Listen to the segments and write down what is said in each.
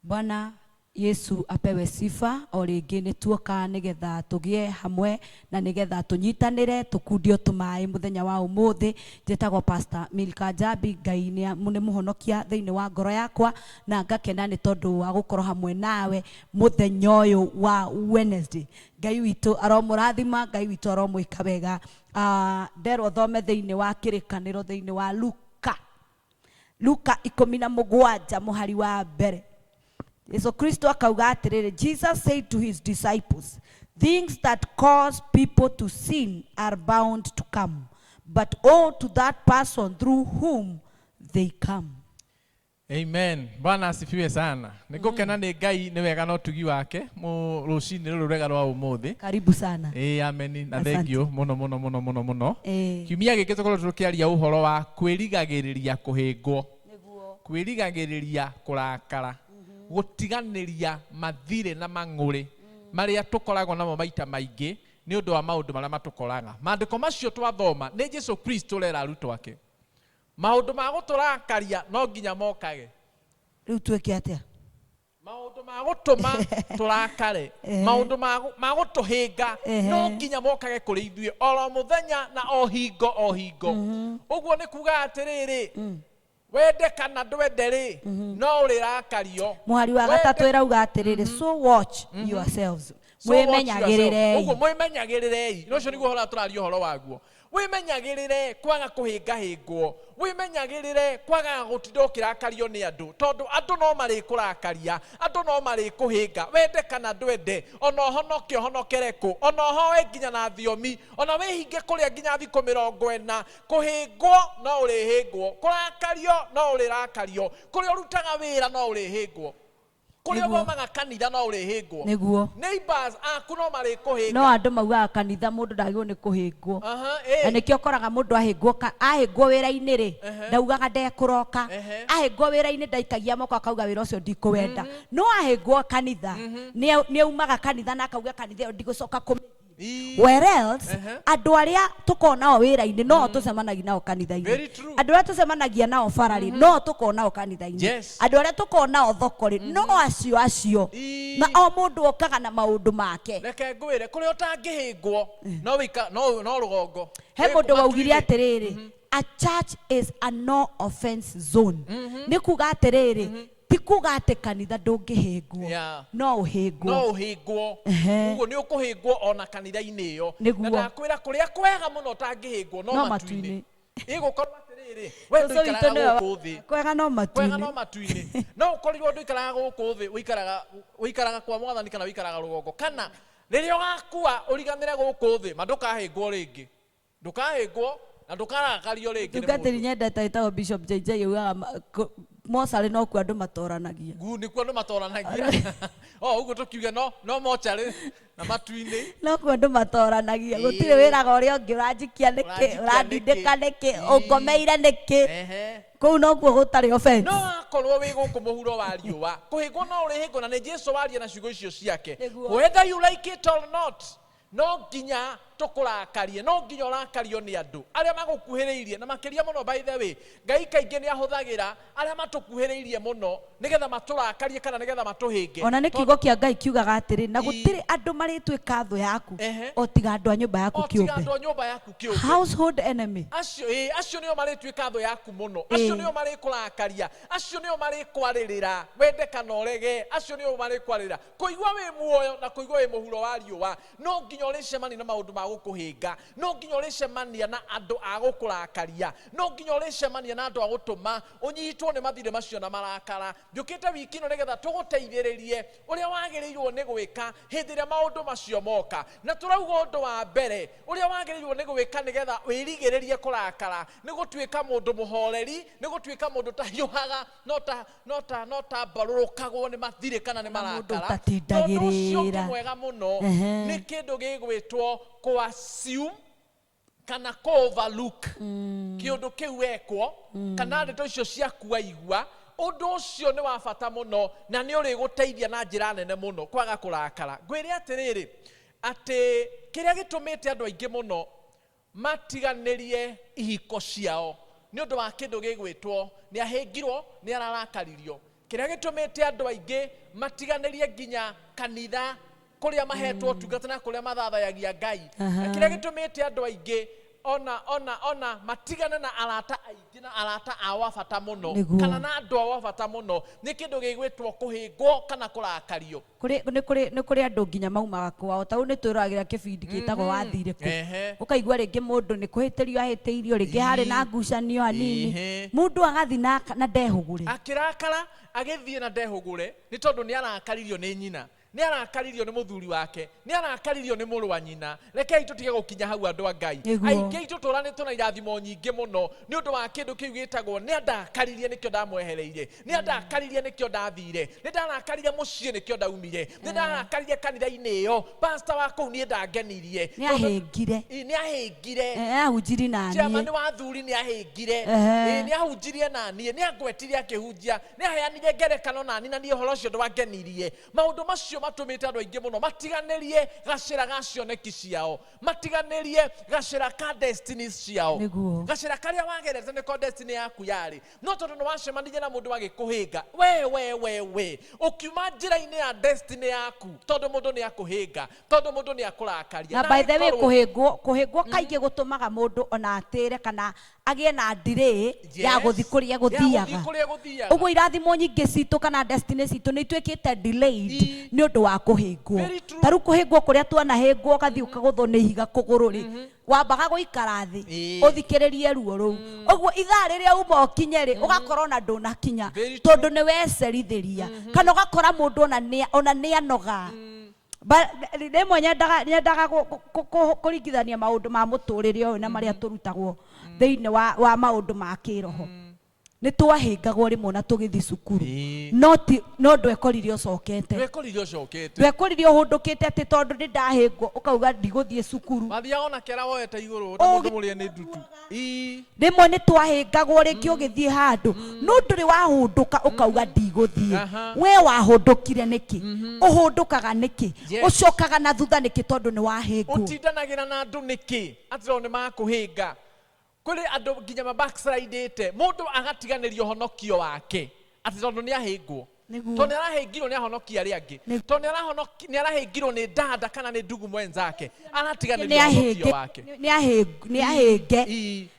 Bwana Yesu apewe sifa. O rĩngĩ nĩ tuoka nĩgetha tũgĩe hamwe na nĩgetha tũnyitanĩre tũkundio tũmaĩ mũthenya wa ũmũthĩ. Njĩtagwo Pastor Milka Njambi. Ngai nĩ mũhonokia thĩinĩ wa ngoro yakwa na ngakena nĩ tondũ wa gũkorwo hamwe nawe mũthenya ũyũ wa Wednesday. Ngai witũ aromũrathima, Ngai witũ aromwĩka wega. Nderwo thome thĩinĩ wa kĩrĩkanĩro thĩinĩ wa Luka. Luka 17 mũhari wa mbere. Yesu Kristo akauga atĩrĩrĩ, Jesus said to his disciples, things that cause people to sin are bound to come, but woe to that person through whom they come. Amen. Bwana asifiwe sana. Nĩ ngũkena nĩ Ngai nĩ wega na ũtugi wake mu rũcinĩ rũrũ rwega rwa ũmũthĩ. Karibu sana. Ĩĩ ameni na Asante. thank you mũno mũno mũno mũno mũno. Ĩĩ. Kiumia gĩkĩ tũkoretwo tũkĩaria ũhoro wa kwĩrigagĩrĩria kũhĩngwo. Kwĩrigagĩrĩria kũrakara. Gũtiganĩria mathirĩ na mang'ũrĩ marĩa tũkoragwo namo maita maingĩ nĩ ũndũ wa maũndũ marĩa matũkoraga. Maandĩko macio twathoma nĩ Jesu Kristo ũrera arutwo ake. Maũndũ ma gũtũrakaria no nginya mokage. Rĩu twĩke atĩa? Maũndũ ma gũtũma tũrakare, maũndũ ma gũtũhĩnga no nginya mokage kũrĩ ithuĩ oro mũthenya na o hingo o hingo. Ũguo nĩ kuga atĩrĩrĩ, wende kana ndwende rĩ, no ũrĩrakario. Mũhari wa gatatũ ĩrauga atĩrĩrĩ, so watch yourselves. So watch yourself. Mwĩmenyagĩrĩrei. Ũguo mwĩmenyagĩrĩrei. Na ũcio nĩguo ũhoro ũrĩa tũraria ũhoro waguo. Wĩmenyagĩrĩre kwaga kũhĩngahĩngwo, wĩmenyagĩrĩre kwaga gũtinda ũkĩrakario nĩ andũ, tondũ andũ no marĩkũrakaria, andũ no marĩkũhĩnga, wende kana ndwende, ona ũhonoke ũhonokere kũ, ona ũhoe nginya na thiomi, ona wĩhinge kũrĩa nginya thikũ 40, kũhĩngwo no ũrĩhĩngwo, kũrakario no ũrĩrakario, kũrĩa ũrutaga wĩra no ũrĩhĩngwo, kũrĩa Nĩguo. ũthomaga kanitha no ũrĩhĩngwo, Nĩguo. neighbors aku no marĩkũhĩnga. No andũ maugaga kanitha mũndũ ndagĩrĩirwo nĩ kũhĩngwo. Aha, Na ĩĩ. nĩkĩo ũkoraga mũndũ ahĩngwo ahĩngwo wĩra-inĩ rĩ, ndaugaga ndekũroka. Ahĩngwo wĩra-inĩ ndaikagia moko akauga wĩra ũcio ndikũwenda. No ahĩngwo kanitha, nĩ aumaga kanitha na akauga kanitha ĩyo ndigũcoka kũmĩthiĩ. Whereas andũ arĩa tũkoragwo nao wĩra-inĩ no tũcemanagia nao kanitha-inĩ. Very true. Andũ arĩa tũcemanagia nao bara rĩ, no tũkoragwo nao kanitha-inĩ. Andũ arĩa tũkoragwo nao thoko rĩ, no acio acio. Na o mũndũ okaga na maũndũ make. Reke ngwĩre kũrĩa ũtangĩhĩngwo no wĩika no no rũgongo. He Wĩ mũndũ waugire matu-inĩ. atĩrĩrĩ, a church is a no offense zone. Nĩ kuga atĩrĩrĩ, ti kuga atĩ kanitha ndũngĩhĩngwo. No ũhĩngwo. No ũhĩngwo. Ũguo nĩ ũkũhĩngwo ona kanitha-inĩ ĩyo. Nĩguo. Na ndakwĩra kũrĩa kwega mũno ũtangĩhĩngwo no No matu-inĩ. matu-inĩ. Ĩgũkorwo atĩrĩrĩ, we Cũcũ witũ ndũikaraga nĩwe gũkũ thĩ. Kwega no Kwega no matu-inĩ. matu-inĩ. No ũkorirwo ndũikaraga gũkũ thĩ, ũikaraga kwa mwathani kana ũikaraga rũgongo. Kana rĩrĩa ũgakua ũriganĩre gũkũ thĩ, ma ndũkahĩngwo rĩngĩ. Ndũkahĩngwo na ndũkarakario rĩngĩ nĩ Tungatĩri mũndũ. nyendete ĩtagwo Bishop JJ augaga mocarĩ no kuo andũ matoranagia. Gu nĩkuo andũ matoranagia. O ũguo tũkiuge no no mocarĩ na matu-inĩ. No kuo andũ matoranagia. Gũtirĩ wĩraga ũrĩa ũngĩ ũranjikia nĩkĩ, Ũranjikia ũrandindĩka nĩkĩ? nĩkĩ, ũngomeire nĩkĩ. Kũu nokuo gũtarĩ offense. No akorwo wĩ gũkũ mũhuro wa riũa, kũhĩngwo no ũrĩhĩngwo na nĩ Jesu waria na ciugo icio ciake. Nĩguo. Whether you like it or not, no nginya tũkũrakarie, no nginya ũrakario nĩ andũ arĩa magũkuhĩrĩirie, na makĩria mũno by the way, Ngai kaingĩ nĩ ahũthagĩra arĩa matũkuhĩrĩirie mũno nĩgetha matũrakarie kana nĩgetha matũhĩnge. Ona nĩ kiugo kĩa Ngai kiugaga atĩrĩ, na gũtirĩ andũ marĩtuĩka thũ yaku o tiga andũ a nyũmba yaku O tiga kĩũmbe. andũ a nyũmba yaku kĩũmbe. Household enemy. Acio, ĩĩ, acio nĩo marĩtuĩka thũ yaku mũno. Acio nĩo marĩkũrakaria, acio nĩo marĩkwarĩrĩra, wende kana ũrege, acio nĩo marĩkwarĩrĩra. Kũigua wĩ muoyo na kũigua wĩ mũhuro wa riũa, no nginya ũrĩcemania na maũndũ ma gũkũhĩnga, no nginya ũrĩcemania na andũ a gũkũrakaria, no nginya ũrĩcemania na andũ a gũtũma ũnyitwo nĩ mathirĩ macio na marakara. Njũkĩte wiki ĩno nĩgetha tũgũteithĩrĩrie ũrĩa wagĩrĩirwo nĩ gwĩka hĩndĩ ĩrĩa maũndũ macio moka. Na tũrauga ũndũ wa mbere ũrĩa wagĩrĩirwo nĩ gwĩka nĩgetha wĩrigĩrĩrie kũrakara nĩ gũtuĩka mũndũ mũhoreri, nĩ gũtuĩka mũndũ ũtahiũhaga, no ta no ta no ta mbarũrũkagwo nĩ mathirĩ kana nĩ Na mũndũ marakara. Tondũ ũcio ũngĩ ũtatindagĩrĩra. mwega mũno nĩ kĩndũ gĩgwĩtwo kũ-assume kana kũ-overlook kĩũndũ kĩu wekwo kana ndeto icio ciaku waigua. Ũndũ ũcio nĩ wa bata mũno na nĩ ũrĩgũteithia na njĩra nene mũno kwaga kũrakara. Ngwĩre atĩrĩrĩ, atĩ kĩrĩa gĩtũmĩte andũ aingĩ mũno matiganĩrie ihiko ciao nĩ ũndũ wa kĩndũ gĩgwĩtwo nĩ ahĩngirwo, nĩ ararakaririo. Kĩrĩa gĩtũmĩte andũ aingĩ matiganĩrie nginya kanitha kũrĩa mahetwo ũtungata na kũrĩa mathathayagia Ngai. Na kĩrĩa gĩtũmĩte andũ aingĩ ona matigane na arata aingĩ na arata ao a bata mũno, Nĩguo. kana na andũ ao a bata mũno, nĩ kĩndũ gĩgwĩtwo kũhĩngwo kana kũrakario. Kũrĩ nĩ kũrĩ nĩ kũrĩ andũ nginya maumaga kwao, ta rĩu nĩ twĩroragĩra kĩbindi gĩtagwo Wathire Kũ. Ũkaigua rĩngĩ mũndũ nĩ kũhĩtĩrio ahĩtĩirio, rĩngĩ harĩ na ngucanio hanini, mũndũ agathiĩ na ndehũgũre. Akĩrakara agĩthiĩ na ndehũgũre, nĩ tondũ nĩ arakaririo nĩ nyina, nĩ arakaririo nĩ mũthuri wake, nĩ arakaririo nĩ mũrũ wa nyina. Rekei tũtige gũkinya hau, andũ a Ngai. Nĩguo. Aingĩ aitũ tũranĩtwo na irathimo nyingĩ mũno nĩ ũndũ wa kĩndũ kĩu gĩtagwo nĩ andakaririe nĩkĩo ndamwehereire, nĩ andakaririe nĩkĩo ndathire, nĩ ndarakarire mũciĩ nĩkĩo ndaumire, nĩ ndarakarire kanitha-inĩ ĩyo, pastor wa kũu niĩ ndangenirie. Nĩ ahĩngire. Ĩ, nĩ ahĩngire. Ahunjiri na Chairman niĩ. wa athuri nĩ ahĩngire. Ehe. Ĩ, nĩ ahunjirie na niĩ, nĩ angwetire akĩhunjia, nĩ aheanire ngerekano na niĩ, na niĩ ũhoro ũcio ndwangenirie. Maũndũ macio matũmĩte andũ aingĩ mũno matiganĩrie gacĩra ga cioneki ciao, matiganĩrie gacĩra ka destinies ciao. Nĩguo. Gacĩra karĩa wagerete nĩko destiny yaku yarĩ, no tondũ nĩ wacemanirie na mũndũ agĩkũhĩnga, we we we we ũkiuma njĩra-inĩ ya destiny yaku, tondũ mũndũ nĩ akũhĩnga, tondũ mũndũ nĩ akũrakaria. Na by the way, angĩkorwo- kũhĩngwo kaingĩ gũtũmaga mũndũ ona atĩre kana agĩe na delay ya gũthiĩ kũrĩa Ya gũthiĩ gũthiaga. kũrĩa gũthiaga. Ũguo irathimo nyingĩ citũ kana destiny citũ nĩ ituĩkĩte delayed nĩ ũndũ wa kũhĩngwo. Very true. Ta rĩu kũhĩngwo kũrĩa twanahĩngwo, ũgathiĩ ũkagũthwo nĩ ihiga kũgũrũ rĩ, wambaga gũikara thĩ ũthikĩrĩrie ruo rũu. Ũguo ithaa rĩrĩa uma ũkinye rĩ, ũgakora ona ndũnakinya, Very true. tondũ nĩ wecerithĩria, kana ũgakora mũndũ ona nĩ anoga. Rĩmwe nyendaga kũringithania maũndũ ma mũtũrĩre ũyũ na marĩa tũrutagwo thĩinĩ wa maũndũ ma kĩroho. Nĩ twahĩngagwo rĩmwe na tũgĩthiĩ cukuru, no ti no ndwekorire ũcokete. Ndwekorire ũcokete. Ndwekorire ũhũndũkĩte atĩ tondũ nĩ ndahĩngwo ũkauga ndigũthiĩ cukuru. Wathiaga ona kĩara woete igũrũ ta mũndũ mũrĩe nĩ ndutu. Rĩmwe nĩ twahĩngagwo rĩngĩ ũgĩthiĩ handũ, no ndũrĩ wahũndũka ũkauga ndigũthiĩ. We wahũndũkire nĩkĩ? Ũhũndũkaga nĩkĩ? Ũcokaga na thutha nĩkĩ? Tondũ nĩ wahĩngwo. Ũtindanagĩra na andũ nĩkĩ atĩ tondũ nĩ makũhĩnga? Kũrĩ andũ nginya ma backslidĩte, mũndũ agatiganĩria ũhonokio wake atĩ tondũ nĩ ahĩngwo. Nĩguo. Tondũ nĩ arahĩngirwo nĩ ahonokia arĩa angĩ, tondũ nĩ arahĩngirwo nĩ dada kana nĩ ndugu mwenzake, aratiganĩria ũhonokio wake. Nĩ ahĩnge.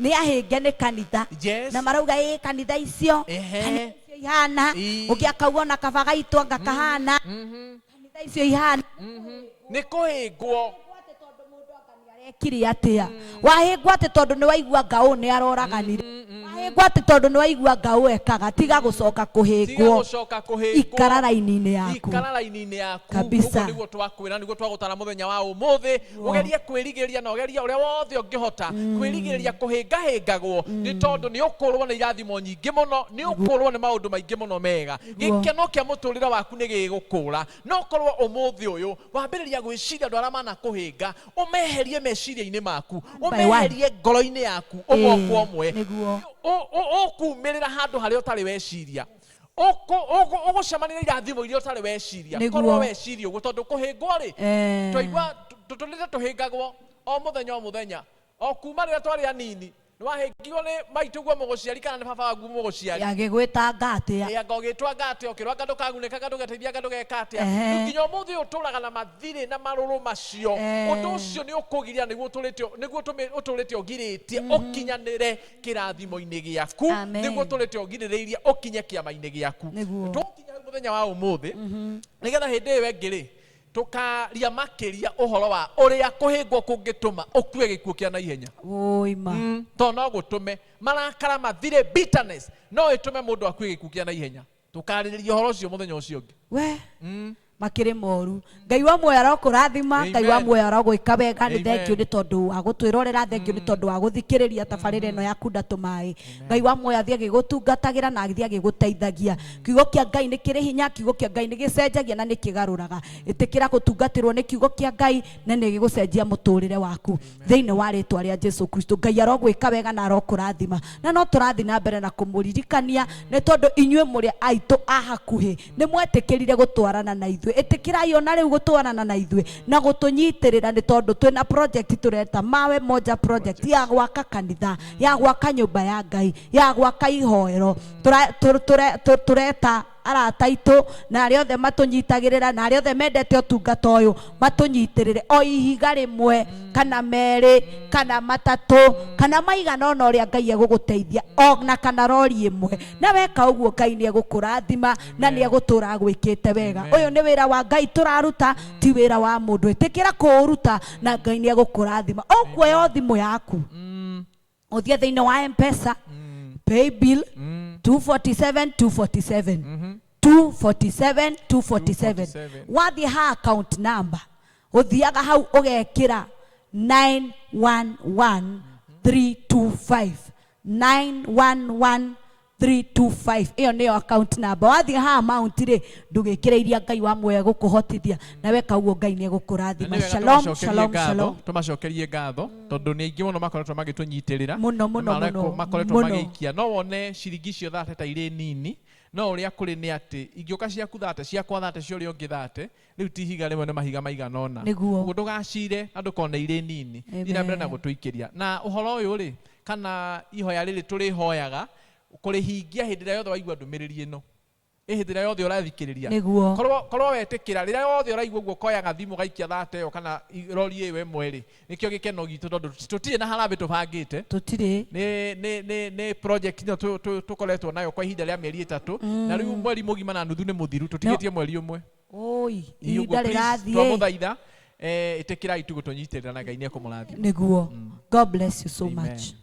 Nĩ ahĩnge nĩ kanitha. Na marauga ĩ kanitha icio, kanitha icio ihana, ũngĩ akauga ona kaba gaitũ anga kahana, kanitha icio ihana. Nĩ kũhĩngwo. Arekire atĩa? Wahĩngwo atĩ tondũ nĩ waigua ngaũ nĩ aroraganire. Wahĩngwo atĩ tondũ nĩ waigua ngaũ ekaga, tiga gũcoka Tiga kũhĩngwo. gũcoka kũhĩngwo. Ikara raini-inĩ yaku. Ikara raini-inĩ yaku. Kabisa. Ũguo nĩguo twakwĩra, nĩguo twagũtara mũthenya wa ũmũthĩ. Ũgerie kwĩrigĩrĩria na ũgerie ũrĩa wothe ũngĩhota kwĩrigĩrĩria kũhĩngahĩngagwo, nĩ tondũ nĩ ũkũrwo nĩ irathimo nyingĩ mũno, nĩ ũkũrwo nĩ maũndũ maingĩ mũno mega. Gĩkeno kĩa mũtũrĩre waku nĩ gĩgũkũra. No korwo ũmũthĩ ũyũ wambĩrĩria gwĩciria andũ arĩa manakũhĩnga, ũmeherie meciria-inĩ maku, By one. ũmeherie ngoro-inĩ yaku ũmwe kwa ũmwe. Nĩguo. Ũkumĩrĩra handũ harĩa ũtarĩ weciria, ũgũcemania na irathimo iria ũtarĩ weciria. Nĩguo. Korwo weciria ũguo, tondũ kũhĩngwo rĩ, twaigua tũtũrĩte tũhĩngagwo o mũthenya o mũthenya, o kuma rĩrĩa twarĩ anini. Nĩ wahĩngirwo nĩ maitũ guo mũgũciari, kana nĩ baba waguo mũgũciari. Agĩgwĩtanga atĩa? Ĩ, anga ũgĩtwanga atĩa, ũkĩrwo anga ndũkagunĩka, anga ndũgeteithia, anga ndũgeka atĩa. Rĩu nginya ũmũthĩ ũyũ ũtũraga na mathirĩ na marũrũ macio. Ũndũ ũcio nĩ ũkũgiria, nĩguo ũtũrĩte ũgirĩtie ũkinyanĩre kĩrathimo-inĩ gĩaku. Amen. Nĩguo ũtũrĩte ũgirĩrĩirie ũkinye kĩama-inĩ gĩaku. Nĩguo. Tũkinya hau mũthenya wa ũmũthĩ, nĩgetha hĩndĩ ĩyo ĩngĩ rĩ, tũkaria makĩria ũhoro wa ũrĩa kũhĩngwo kũngĩtũma ũkue gĩkuũ kĩa naihenya. Ũima. Tondũ no gũtũme marakara mathire, bitterness no ĩtũme mũndũ akue gĩkuũ kĩa naihenya. Tũkarĩrĩria ũhoro ũcio mũthenya ũcio ũngĩ. We. Makĩrĩ moru. Ngai wa muoyo arokũrathima, Ngai wa Amen. muoyo arogwĩka wega. Nĩ Amen. thengiũ nĩ tondũ wa gũtwĩrorera, thengiũ nĩ tondũ wa gũthikĩrĩria tabarĩra ĩno ya Kunda Tũmaĩ. Ngai wa muoyo athiĩ agĩgũtungatagĩra na athiĩ agĩgũteithagia. Kiugo kĩa Ngai nĩ kĩrĩ hinya, kiugo kĩa Ngai nĩ gĩcenjagia na nĩ kĩgarũraga. Ĩtĩkĩra gũtungatĩrwo nĩ kiugo kĩa Ngai na nĩ gĩgũcenjia mũtũrĩre waku thĩinĩ wa rĩtwa rĩa Jesu Kristo. Ngai arogwĩka wega na arokũrathima. Na no tũrathiĩ na mbere na kũmũririkania, nĩ tondũ inyuĩ mũrĩ aitũ a hakuhĩ nĩ mwetĩkĩrire gũtwarana na ithuĩ. Ĩtĩkĩrai ona rĩu gũtwarana na ithuĩ na gũtũnyitĩrĩra, nĩ tondũ twĩna project tũreta Mawe Moja project ya gwaka kanitha, ya gwaka nyũmba ya Ngai, ya gwaka ihoero. Tũreta Arata aitũ na arĩa othe matũnyitagĩrĩra na arĩa othe mendete ũtungata ũyũ matũnyitĩrĩre o ihiga rĩmwe kana merĩ kana matatũ kana maigana ona ũrĩa Ngai egũgũteithia ona kana rori ĩmwe. Na weka ũguo, Ngai nĩ egũkũrathima na nĩ egũtũra agwĩkĩte wega. Amen. Ũyũ nĩ wĩra wa Ngai tũraruta, ti wĩra wa mũndũ. Ĩtĩkĩra kũũruta na Ngai nĩ egũkũrathima. Ũkuoya o thimũ yaku, ũthiĩ thĩinĩ wa Mpesa, paybill 247 247 247 247. 247. Wathiĩ ha account number, ũthiaga hau ũgekĩra 911 325, 911 325. Ĩyo nĩyo account number. Wathiĩ ha amount rĩ, ndũgĩkĩre iria Ngai wa muoyo egũkũhotithia. Na weka ũguo, Ngai nĩ egũkũrathima. Na nĩ wega. Shalom. Tũmacokerie Shalom. ngatho. Shalom. Tũmacokerie ngatho tondũ nĩ aingĩ mũno makoretwo magĩtũnyitĩrĩra. Mũno, mũno, Na mũno, makoretwo mũno. magĩikia. No wone ciringi icio 30 ta irĩ nini, no ũrĩa kũrĩ nĩ atĩ ingĩũka ciaku 30, ciakwa 30, cia ũrĩa ũngĩ 30, rĩu ti ihiga rĩmwe, nĩ mahiga maigana ũna. Nĩguo. Ũguo ndũgacire na ndũkone irĩ nini. Amen. Thiĩ na mbere na gũtũikĩria na ũhoro ũyũ rĩ, kana ihoya rĩrĩ tũrĩhoyaga kũrĩhingia hĩndĩ ĩrĩa yothe waigua ndũmĩrĩri ĩno, ĩ hĩndĩ ĩrĩa yothe ũrathikĩrĩria. Nĩguo. Korwo wetĩkĩra, rĩrĩa yothe ũraigua ũguo, ũkoyaga thimũ gaikia 30 ĩyo kana rori ĩyo ĩmwe rĩ, nĩkĩo gĩkeno gitũ, tondũ tũtirĩ na harambĩ tũbangĩte. Tũtirĩ. Nĩ project ĩno tũkoretwo nayo kwa ihinda rĩa mĩeri 3, na rĩu mweri mũgima na nuthu nĩ mũthiru, tũtigĩtie mweri ũmwe. Oi. Ĩ, Ihinda ũguo, please, rĩrathiĩ. Twamũthaitha, ĩtĩkĩrai tu gũtũnyitĩrĩra na Ngai nĩ ekũmũrathima. Nĩguo. God bless you so Amen. much.